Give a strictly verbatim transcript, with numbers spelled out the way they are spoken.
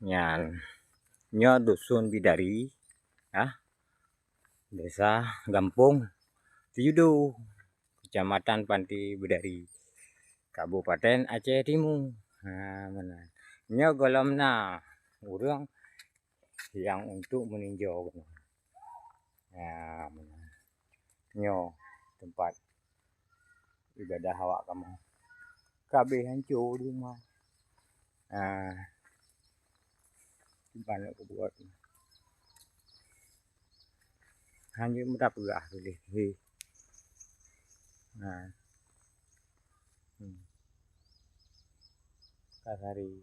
Nyan, nyoe Dusun Bidari, ah, Desa Gampông Sijudo, Kecamatan Pantai Bidari, Kabupaten Aceh Timu. Ha, meunan. Nyoe gohlom na ureuëng nyang untuk meuninjau. Ha, meunan. Nyoe teumpat ibadah awak kamoe. Ka abéh hanco di rumoh. Ah. Simpan lé kubuet. Hanya mudah peugah tuléh. He. Nah. Hmm. Kasari.